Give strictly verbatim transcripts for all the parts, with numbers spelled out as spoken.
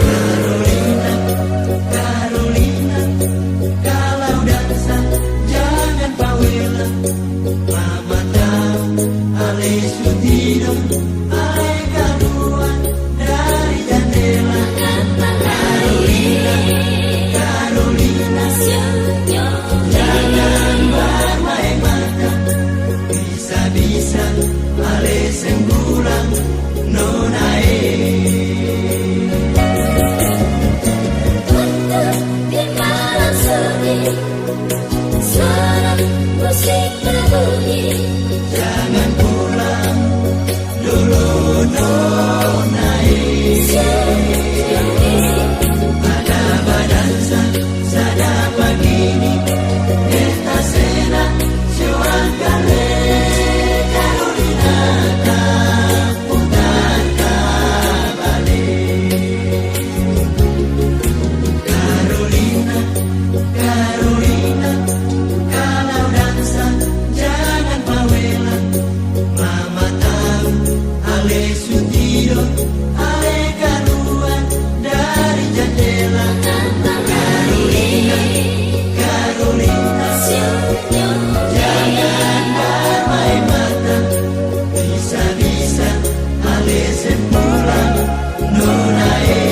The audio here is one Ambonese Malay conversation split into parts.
Carolina, Carolina, kalau dansa jangan pawela. Mama tau ale su tidor, ale kaluar dari jandela. Carolina, Carolina, jangan barmaeng mata. Bisa-bisa ale seng pulang, nona e. Waktu di malam sunyi, suara musik berbunyi. Jangan pulang dulu, nona e. Ada badansa, sada bagini, beta sena, cuang kale, Carolina taputar tabale. Carolina, Carolina, kalau dansa jangan pawela. Mama tau ale su tidor, ale kaluar dari jandela. Carolina, Carolina, jangan barmaeng mata. Bisa-bisa ale seng pulang, nona e.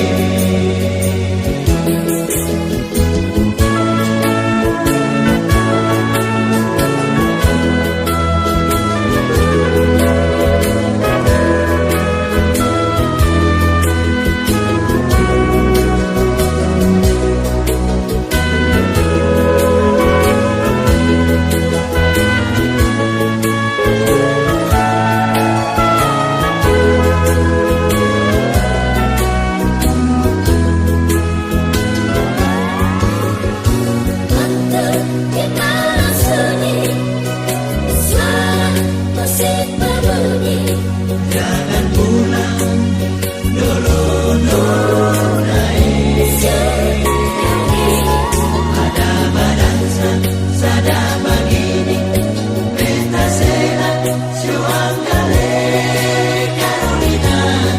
Waktu di malam sunyi, suara musik berbunyi. Jangan pulang dulu, nona e. Ada badansa, sada bagini, beta sena, cuang kale, Carolina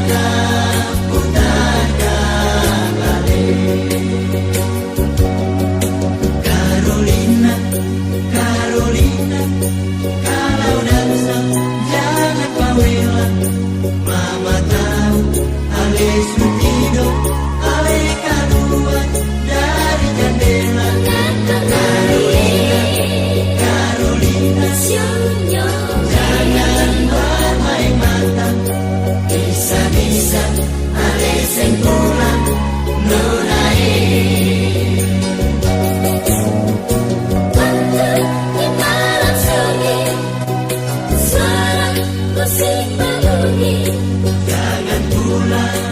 taputar tabale. Carolina, Carolina, kalau dansa jangan pawela. Mama tau ale su tidor, ale kaluar dari jandela. Carolina, Carolina, jangan barmaeng mata. Bisa-bisa ale seng pulang, nona e. Waktu di malam sunyi, suara musik berbunyi. Jangan pulang